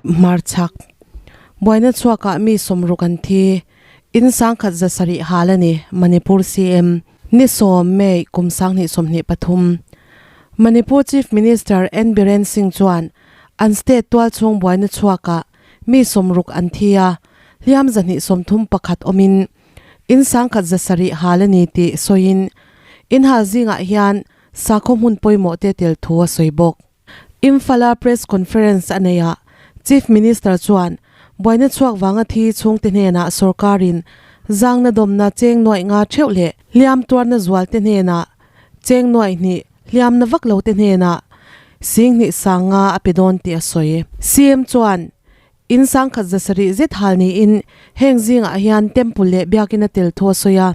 Hmarchhak buaina chhuakah mi sawmruk an thi, in sangkhat 700 hal a ni, Manipur CM. Ni 10 May kum 2023 Manipur Chief Minister N Biren Singh chuan an state tualchhung buaina chhuakah mi 60 an thi a, hliam 231 awmin in 1,700 hal a ni tih sawiin in hal zingah hian sakhaw hmun pawimawh te tel thu a sawi bawk. Imphal-a press conference a neihah Chief Minister chuan buaina chhuak vanga thi chhungte hnenah sorkarin zangna dawmna cheng nuaih nga theuh leh hliam tuarna zualte hnenah cheng nuaih hnih hliamna vak lote hnenah sing hnih sang nga a pe dawn tih a sawi. CM chuan in 1,700 zet hal niin heng zingah hian temple leh biakina tel thu a sawi a.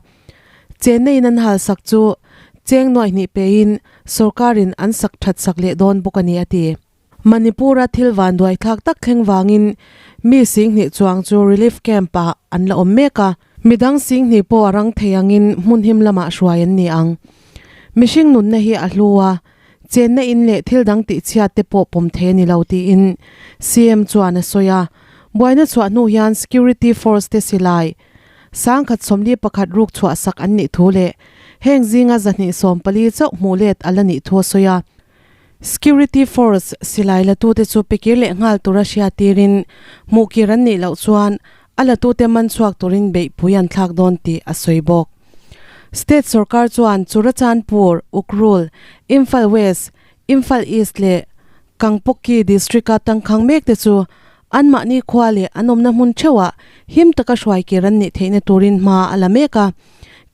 Chenna in an hal sak chu cheng nuaih hnih pein sorkarin an sak that sak leh dawn bawk a ni a ti. Manipur-a thil vanduai thlak tak thleng vangin mi sing hnih chuang chu relief camp-ah an la awm mek a, midang sing hnih pawh a rang thei angin hmun him lamah hruai an ni ang. Mihring nunna hi a hlu a, chenna in leh thil dang tihchhiat te pawh pawm thei a ni lo tiin CM chuan a sawi a. Buaina chhuah hnu hian security force te silai 1041 ruk chhuah sak an nih thu leh heng zinga 240 chauh hmuh let a la nih thu a sawi a. Security force silai latute chu pekir leh nghal tura hriatirin hmuhkir an nih loh chuan a latute man chhuak turin beihpui an thlak dawn tih a sawi bawk. State sorkar chuan Churachandpur, Ukhrul, Imphal West, Imphal East leh Kangpokki district-a tangkhang mekte chu anmahni khua leh an awmna hmun theuhah him taka hruai kir an nih theihna turin hma a la mek a,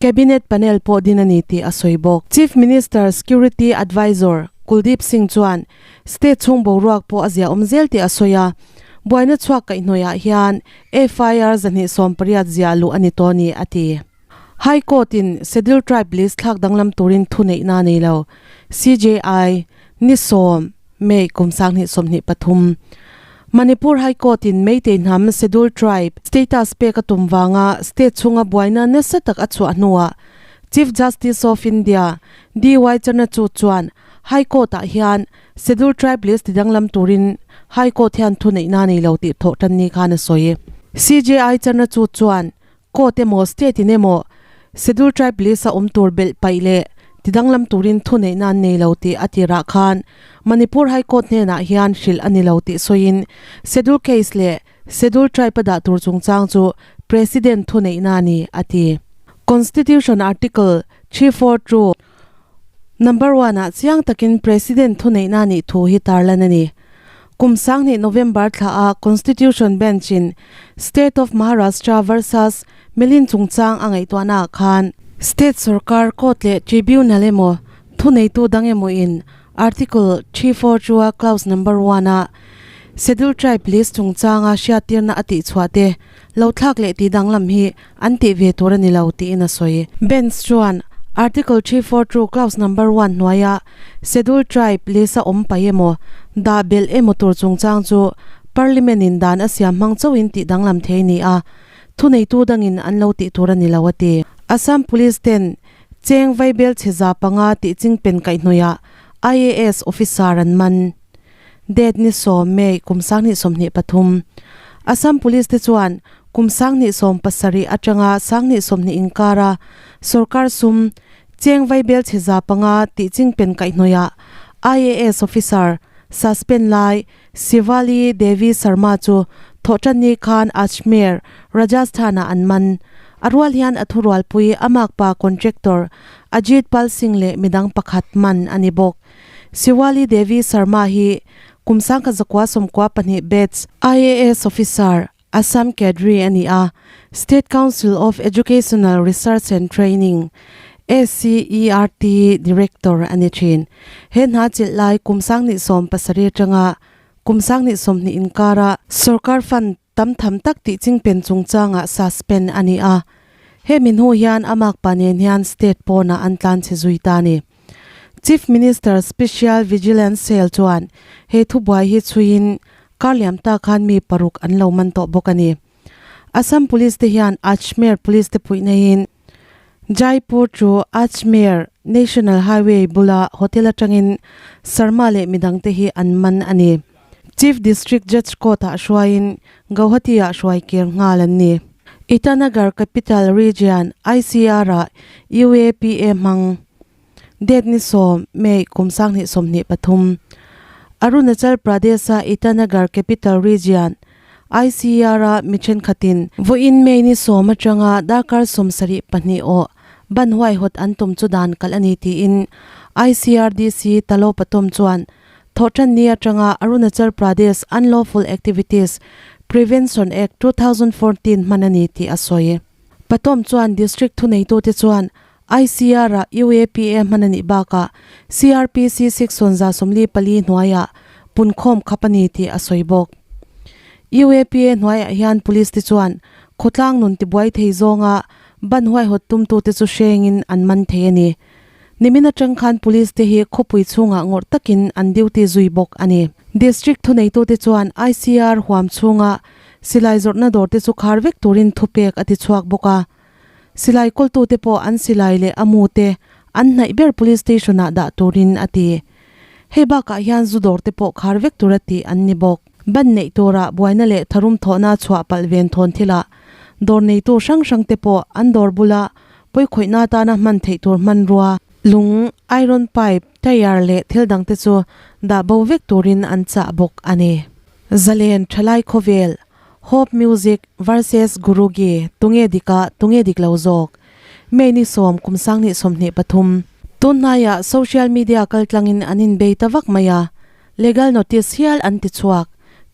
Cabinet panel pawh din a ni tih a sawi bawk. Chief Minister Security Advisor Kuldeep Singh chuan state chhung boruak pawh a ziahawm zel tih a sawi a, buaina chhuak kaihhnawihah hian FIR 280 ziah luh a ni tawh a ni, a ti. High Court in Schedule Tribe list thlak danglam turin thuneihna a nei lo. CJI, Ni 10, May kum 2023. Manipur High Court in Meitei hnam Schedule Tribe status pek a tum vanga state chhunga buaina nasa tak a chhuah hnuah Chief Justice of India DY Chandrachud chuan High Court ah hian Schedule Tribe list tidanglam turin High Court hian thuneihna a nei lo tih thawh tan ni khan a sawi. CJI Chandrachud chuan Court emaw State in emaw Schedule Tribe list a awm tur belh paih leh tidanglam turin thuneihna an nei lo tih a tirah khan Manipur High Court hnenah hian hrilh a ni lo tih sawiin Schedule Case leh Schedule Tribe a dah tur chungchang chu President thuneihna a ni, a ti. Constitution Article 342, Number one ah chiang takin President thuneihna nih thu hi tarlan a ni. Kum 2000 November thla ah Constitution Bench in State of Maharashtra versus Milind chungchang a ngaihtuahna ah khan, State sorkar court leh tribunal emaw thuneitu dang emaw in Article 342 a clause number one a Schedule Tribe list chungchanga hriattirna a tihchhuah te lo thlak leh tih danglam hi an tih ve tur a ni lo tiin a sawi. Bench chuan Article 342 clause number one hnuaia Schedule Tribe list a awm paih emaw, dah belh emaw tur chungchang chu Parliament in dan a siam hmang chauhin tih danglam thei a ni a, thuneitu dangin an lo tih tur a ni lo a ti. Assam Police ten cheng vaibel chhe 500 tih chingpen kaihhnawihah IAS officer an man. Date ni 10 May kum 2023. Assam Police te chuan kum 2017 atanga 2020 inkara sorkar sum cheng vaibel chhe 500 tih chingpen kaihhnawihah IAS officer suspend lai Shivali Devi Sharma chu thawhtanni khan Ajmer, Rajasthan-ah an man. A rual hian a thurualpui a makpa contractor Ajit Pal Singh leh midang pakhat man a ni bawk. Shivali Devi Sharma hi kum 1992 batch IAS officer, Assam cadre a ni a, State Council of Educational Research and Training, SCERT, Director a ni thin. He hna chilh lai kum 2017 atanga kum 2020 inkara sorkar fund tam tham tak tih chingpen chungchangah suspend a ni a. Hemi hnu hian a makpa nen hian state pawnah an tlan chhe zui ta a ni. Chief Minister Special Vigilance Cell chuan he thubuai hi chhuiin kar liam ta khan mi paruk an lo man tawh bawk a ni. Assam Police te hian Ajmer Police te puih neiin Jaipur to Ajmer National Highway bula hotel atangin Sharma leh midangte hi an man a ni. Chief District Judge Court-ah hruaiin Gauhati-ah hruai kir nghal an ni. Itanagar Capital Region, ICR-ah UAPA hmang Date ni sawm, May, kum 2023, Arunachal Pradesh-a Itanagar Capital Region, ICR-a mi thenkhatin vawiin May ni sawm atanga darkar 72 awh ban huaihawt an tum chu dan kalh a ni tiin ICRDC Talo Patom chuan Thawhtanni atanga Arunachal Pradesh Unlawful Activities Prevention Act 2014 hman a ni tih a sawi. Patom chuan District thuneitute chuan ICR-ah UAPA hman a nih bakah CrPC 644 hnuaiah punkhawm khap a ni tih a sawi bawk. UAPA hnuaiah hian police te chuan khawtlang nun tibuai thei zawnga ban huaihawt tumtute chu hrengin an man thei a ni. Nimin atang khan police te hi khawpui chhungah ngawrh takin an duty zui bawk a ni. District thuneitute chuan ICR huam chhunga silai zawrhna dawr te chu khar vek turin thupek a ti chhuak bawk a. Silai kawltute pawh an silai leh a mu te an hnaih ber Police Station ah dah turin a ti. Hei bakah hian zu dawr te pawh khar vek tura tih an ni bawk. Ban neih turah buaina leh tharum thawhna chhuah palh ven thawn thilah dawr neitu hrang hrang te pawh an dawr bula pawikhawihna atana hman theih tur hmanrua, lung, iron pipe, tyre leh thil dang te chu dah bo vek turin an chah bawk a ni. Zalen Thalai Khawvel Hope Music versus Gurugi, tunge dik a, tunge dik lo zawk? May ni sawm kum 2023. Tun hnaiah social media kaltlangin an inbei ta vak mai a, legal notice hial an ti chhuak,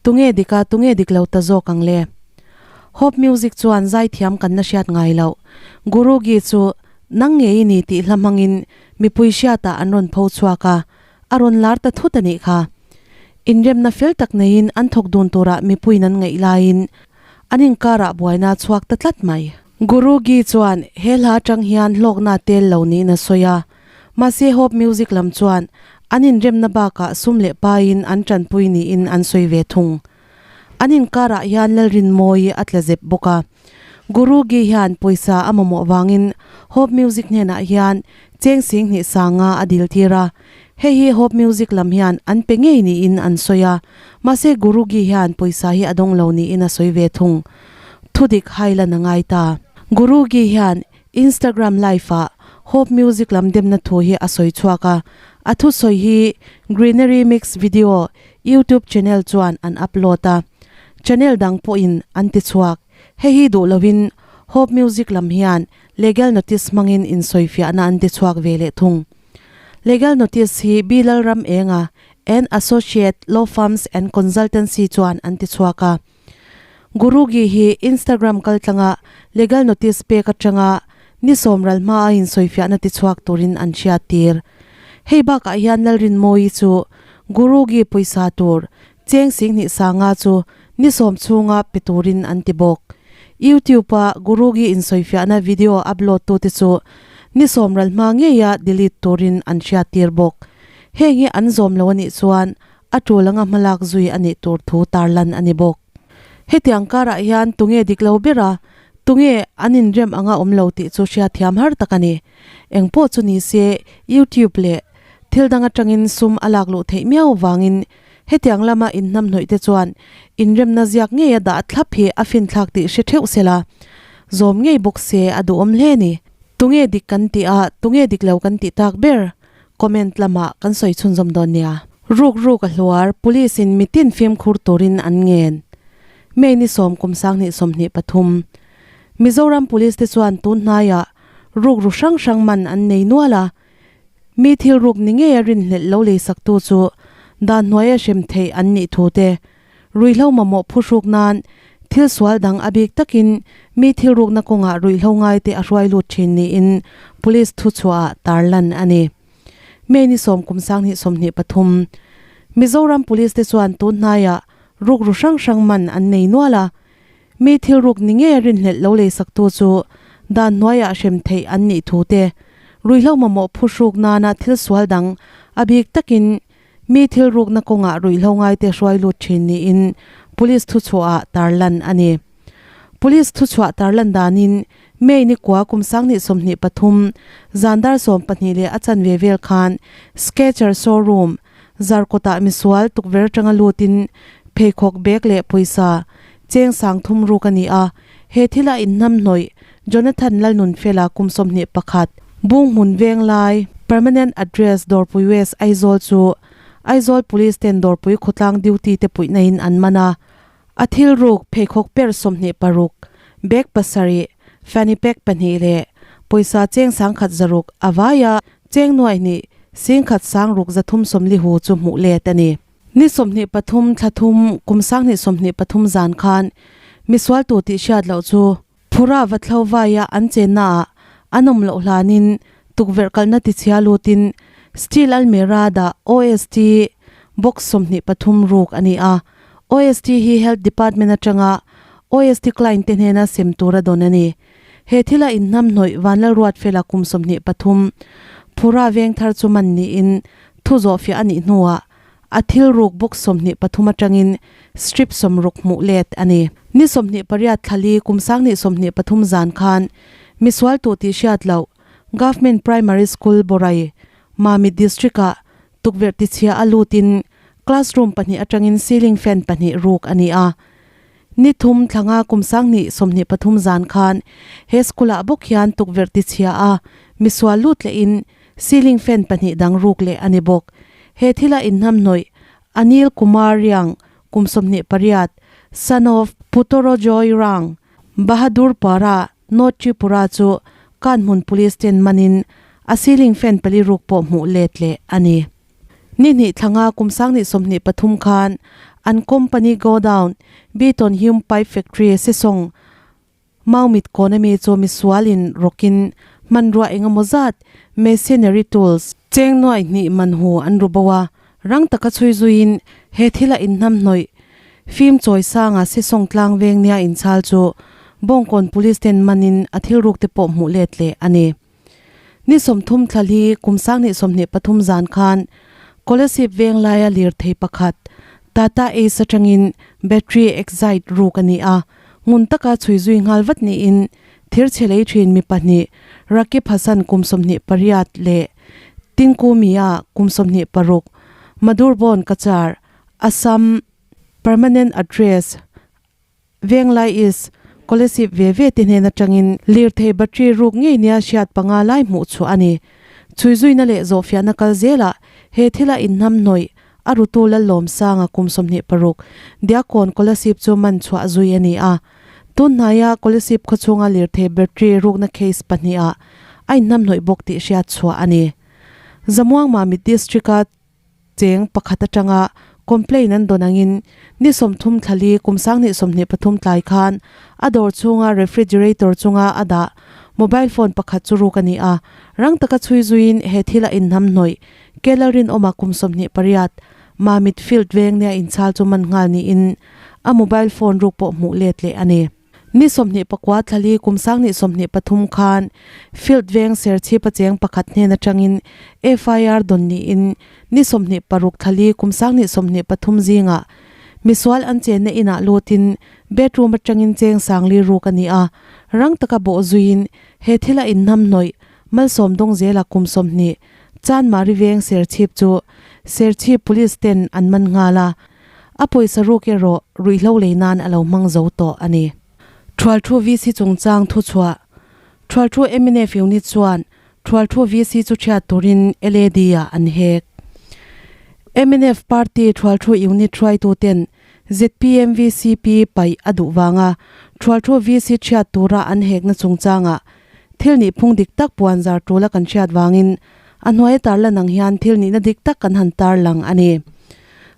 tunge dik a, tunge dik lo ta zawk ang le? Hope Music chuan zaithiam kan la hriat ngai loh, Gurugi chu nang ngei i ni tih hla hmangin mipui hriatah an rawn pho chhuak a, a rawn lar ta thut a nih kha. Inremna fel tak neiin an thawk dun turah mipuiin an ngaih laiin an inkarah buaina a chhuak ta tlat mai. Guru Gi chuan he hla atang hian hlawkna a tel lo niin a sawi a, mahse Hope Music lam chuan an inremna bakah sum leh paiin an tanpui niin an sawi ve thung. An inkarah hian Lalrinmawii a tla zep bawk a. Guru Gi hian pawisa a mamawh vangin Hope Music hnenah hian cheng sing hnih sanga a dil tir a. Hei hi Hope Music lam hian an pe ngei niin an sawi a, mahse Guru Gi hian pawisa hi a dawng lo niin a sawi ve thung. Thudik hailan a ngai ta. Guru Gi hian Instagram live ah Hope Music lam demna thu hi a sawi chhuak a, a thusawi hi Greenery Mix Video YouTube channel chuan an upload a, channel dang pawhin an ti chhuak. Hei hi duh loin Hope Music lam hian legal notice hmangin insawifiahna an ti chhuak ve leh thung. Legal notice hi B Lalram Enga and Associate Law Firms and Consultancy chuan an ti chhuak a. Gurugi hi Instagram kaltlanga legal notice pek atanga ni sawmral hmaa insawifiahna ti chhuak turin an hriattir. Hei bakah hian Lalrinmawii chu Gurugi pawisa tur cheng 20 sanga chu ni sawm chhunga pe turin an ti bawk. YouTube-a Gurugi insawifiahna video upload tute chu ni sawmral hma ngeia delete turin an hriattir bawk. Heng hi an zawm lo anih chuan a tul anga hmalak zui a nih tur thu tarlan a ni bawk. Hetiang karah hian tunge dik lo ber a, tunge an inrem anga awm lo tih chu hriatthiam har tak a ni. Engpawh chu ni se YouTube leh thil dang atangin sum a lak luh theih miau vangin hetiang lama inhnamhnawih te chuan inremna ziak ngei a dah thlap hi a finthlak tih hre theuh se la, zawm ngei bawk se a duhawm hle ni. Tunge dik kan tih a, tunge dik lo kan tih tak ber? Comment lamah kan sawi chhunzawm dawn nia. Ruk ruk a hluar, Police in mitin fimkhur turin an ngen. May ni sawm kum 2023. Mizoram Police te chuan tun hnaiah ruk ru hrang hrang man an nei nual a, mi thil ruk ni ngei a rinhlelh lo leisaktu chu dan hnuaia hrem theih an nih thu te, ruihhlo mamawh phuhruk nan thil sual dang a bik takin mi thil rukna kawngah ruihhlo ngaite a hruai lut thin niin Police thuchhuahah tarlan a ni. May ni sawm kum 2023 Mizoram Police te chuan tun hnaiah rukru hrang hrang man an nei nual a, mi thil ruk ni ngei a rinhlelh lo leisaktu chu dan hnuaiah hrem theih an nih thu te, ruihhlo mamawh phuhruk nana thil sual dang a bik takin Mi thil rukna kawngah ruihhlo ngaite hruai lut thin niin Police thuchhuahah tarlan a ni. Police thuchhuah tarlan danin May ni kua kum 2023 zan dar 12 leh a chanve vel khan Skechers showroom Zarkawtah misual tukver atanga lutin pheikhawk bag leh pawisa cheng sang thum ruk a ni a, he thila inhnamhnawih Jonathan Lalnunfela kum 21, Bunghmun Venglai, Permanent Address Dawrpui West Aizawl chu Aizawl Police ten Dawrpui khawtlang duty te puihna in an man a, a thil ruk pheikhawk per 26, bag pasarih, fanny pack pahnih leh pawisa cheng sangkhat zaruk a vaia cheng nuai hnih singkhat sangruk zathum sawmli hu chu hmuh let a ni. Ni 23 thla thum kum 2023 zan khan misual tu tih hriat loh chu Phura va thlo vaia an chenna ah an awm loh hlanin tukverh kalna tichhia lutin steel almirah dah OST box 23 ruk a ni a. OST hi Health Department atanga OST client te hnena sem tura dawn a ni. He thila inhnamhnawih Vanlalruatfela kum 23 Phura veng thar chu man niin thu zawhfiah a nih hnuah a thil ruk box 23 atangin strip 60 hmuh let a ni. Ni 28 thlali kum 2023 zan khan misual tu tih hriat loh Government Primary School Borai, Mamit District-ah tukverh tichhia a lutin classroom pahnih atangin ceiling fan pahnih ruk a ni a. Ni thum thlanga kum 2023 zan khan he school-ah bawk hian tukverh tichhia a misual lut lehin ceiling fan pahnih dang ruk leh a ni bawk. He thila inhnamhnawih Anil Kumar Riang kum 28, son of Putorojoy Rang, Bahadur Para, North Tripura chu Kanhmun Police ten manin a ceiling fan pali ruk pawh hmuh let leh a ni. Ni hnih thlanga kum 2023 khan an company godown Beaton Hume Pipe Factory Sesawng Maumit kawn ami chu misualin rawkin hmanrua engemaw zat machinery tools cheng nuai hnih man hu an ru bo a, rang taka chhui zuiin he thila inhnamhnawih fim chawi sanga Sesawng tlang veng nia inchhal chu Bawngkawn Police ten manin a thil ruk te pawh hmuh let leh a ni. Ni 30 thlali kum 2023 zan khan Kolasib veng laia lirthei pakhat Tata Ace atangin battery excite ruk a ni a, ngun taka chhui zui nghal vat niin thirchhe lei thin mi pahnih Rakib Hasan kum 28 leh Tinku Mia kum 26 Madhurbon Cachar, Assam Permanent Address, Venglai East, Kolasib ve ve te hnen atangin lirthei battery ruk ngei nia hriat panga lai hmuh chhuah a ni. Chhui zuina leh zawhfiahna kal zelah he thila inhnamhnawih a rutu Lallawmsanga kum 26 Diakkawn Kolasib chu man chhuah zui a ni a. Tun hnaia Kolasib khawchhunga lirthei battery rukna case pahniha a inhnamhnawih bawk tih hriat chhuah a ni. Zamuang Mamit District-a cheng pakhat atanga complaint an dawn angin ni 30 thlali kum 2023 tlai khan a dawr chhunga refrigerator chunga a dah mobile phone pakhat chu ruk a ni a, rang taka chhui zuiin he thil a inhnamhnawih Kelarin awma kum 28 Mamit field veng nia inchhal chu man nghal niin a mobile phone ruk pawh hmuh let leh a ni. Ni 29 thlali kum 2023 khan field veng serchhip a cheng pakhat hnen atangin FIR dawn niin ni 26 thlali kum 2023 zingah misual an chenna inah lutin bedroom atangin cheng sangli ruk a ni a, rang taka bawh zuiin he thila inhnamhnawih malsawm dawng zela kum 20 Chanmari veng serchhip chu serchhip police ten an man nghal a. A pawisa ruk erawh ruihhlo lei nan a lo hmang zo tawh a ni. Thualthu VC chungchang thuchhuah Thualthu mnf unit chuan Thualthu VC chu thiat turin LAD ah an hek. Mnf party Thualthu unit hruaituten zpm VCP paih a duh vanga Thualthu VC thiat tura an hekna chungchangah thil nih phung dik tak puan zar tula kan hriat vangin a hnuaia tarlan ang hian thil nihna dik tak kan han tarlang a ni.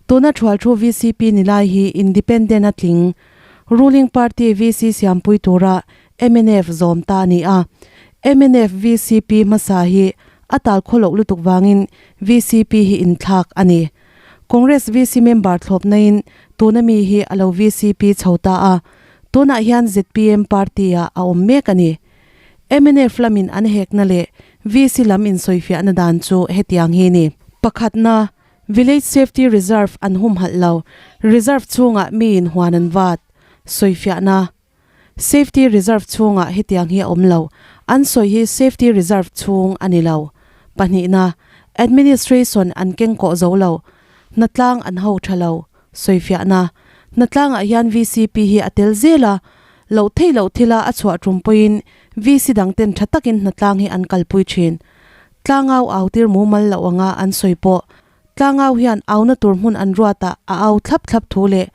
Tuna Thualthu VCP ni lai hi independent a tling ruling party VC siampui tura mnf zawm ta a ni a. Mnf VCP hmasa hi a tal khawloh lutuk vangin VCP hi inthlak a ni. Congress VC member thlawp naiin tuna mi hi a lo VCP chho ta a. Tunah hian zpm party-ah a awm mek a ni. Mnf lamin an hekna leh VC lam insawifiahna dan chu hetiang hi ni. Pakhatna, Village Safety Reserve an humhalh lo, reserve chhungah miin huan an vat. Sawifiahna, Safety Reserve chhungah hetiang hi a awm lo, an sawi hi Safety Reserve chhung a ni lo. Pahnihna, Administration an kengkawh zo lo, hnatlang an ho tha lo. Sawifiahna. Hnatlangah hian vcp hi a tel zel a, loh theih loh thila a chhuah tum pawhin VC dangten tha takin hnatlang hi an kalpui thin. Tlangau au tir mumal loh anga an sawi pawh Tlangau hian auna tur hmun an ruatah a au thlap thlap thu leh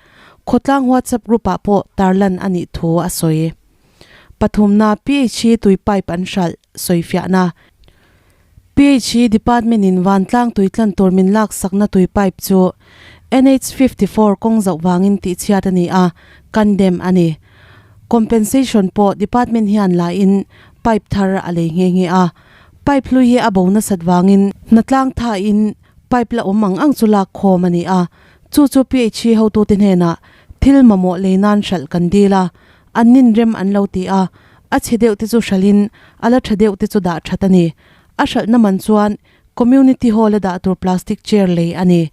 khawtlang WhatsApp group-ah pawh tarlan a nih thu a sawi. Pathumna PHE tui pipe an hralh sawifiahna. PHE Department-in vantlang tui tlan tur min laksakna tui pipe chu NH 54 kawng zauh vangin tihchhiat a ni a, condemn a ni. Compensation pawh Department hian lain pipe thar a lei nghe nghe a. Pipe hlui hi a bo nasat vangin hnatlang thain pipe la awm ang ang chu lak khawm a ni a, chu chu PHE hotute hnenah thil mamawh lei nan hralh kan dil a, an nin rem an lo ti a, a chhe deuh te chu hralhin a la tha deuh te chu dah that a ni. A hralhna man chuan Community Hall a dah tur plastic chair lei a ni.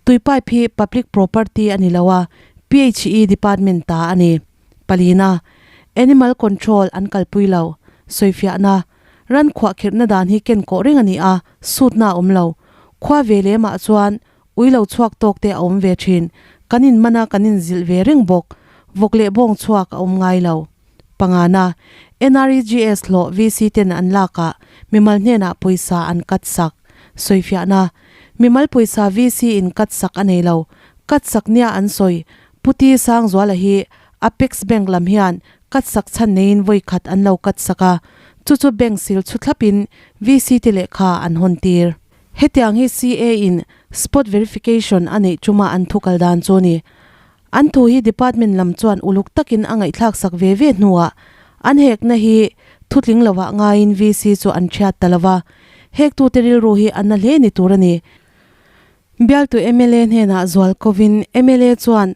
Tui pipe hi public property a ni lo a, PHE department ta a ni. Palina, Animal Control an kalpui lo, sawifiahna. Ran khuahkhirhna dan hi ken kawh reng a ni a, sutna a awm lo. Khua ve lemah chuan ui lo chhuak tawk te a awm ve thin. Kan in man a, kan in zilh ve reng bawk. Vawk leh bawng chhuak a awm ngai lo. Pangana, NREGS hlawh VC ten an lakah mimal hnenah pawisa an cut sak. Sawifiahna, Mimal pawisa VC in cut sak a nei lo. Cut sak nia an sawi. Pu T Sangzuala hi Apex Bank lam hian Cut sak chhan neiin vawi khat an lo cut sak a, chu chu bank sil chhu thlapin VC te lehkha an hawn tir. Hetiang hi CA in spot verification a neih tuma an thu kal dan chu ni. An thu hi department lam chuan uluk takin a ngaihthlak sak ve ve hnuah an hekna hi thutling lovah ngaiin VC chu an thiat ta lova, hektute rilru hi a na hle ni tur a ni. Bialtu mla hnenah zual kovin mla chuan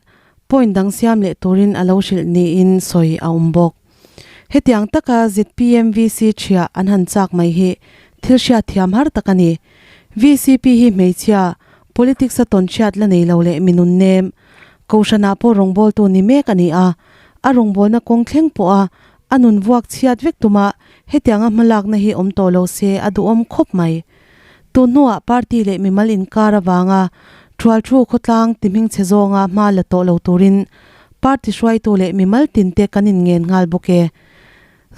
point dang siam leh turin a lo hrilh niin sawi a awm bawk. Hetiang taka zpm VC thiah an han chak mai hi thil hriat thiam har tak a ni. VCP hi hmeichhia, politics a tawn hriat la nei lo leh mi nun nem, Kohhranah pawh rawngbawltu ni mek a ni a, a rawngbawlna kawng thleng pawha a nun vuak chhiat vek tuma hetianga hmalakna hi awm tawh lo se a duhawm khawp mai. Tun hnuah party leh mimal inkar avanga Thualthu khawtlang ti hmingchhe zawnga hma la tawh lo turin party hruaitu leh mimal tinte kan inngen nghal bawk e.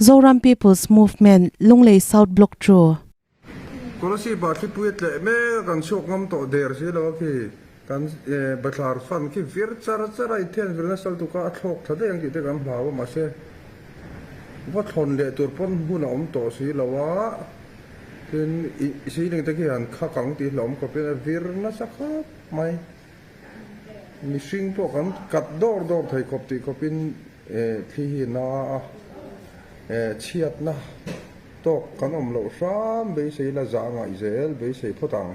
Zoram People's Movement, Lunglei South Block Chu. Kolasib ah thlipui a tleh mek a, kan chhuak ngam tawh der si lo a khi kan bathlar fan khi vir char char a inthian vir nasa lutuk a, a thlawk tha daih ang tih te kan hlau a mahse va thlawn leh tur pawn hun a awm tawh si lo a. Tin, i ceiling te khi han khak ang tih hlauhawm khawpin a vir nasa khawp mai. Mihring pawh kan kat dawr dawr thei khawp tih khawpin thli hi a na a, chhiatna tawk kan awm loh hram beisei la zah ngaih zel beisei phawt ang.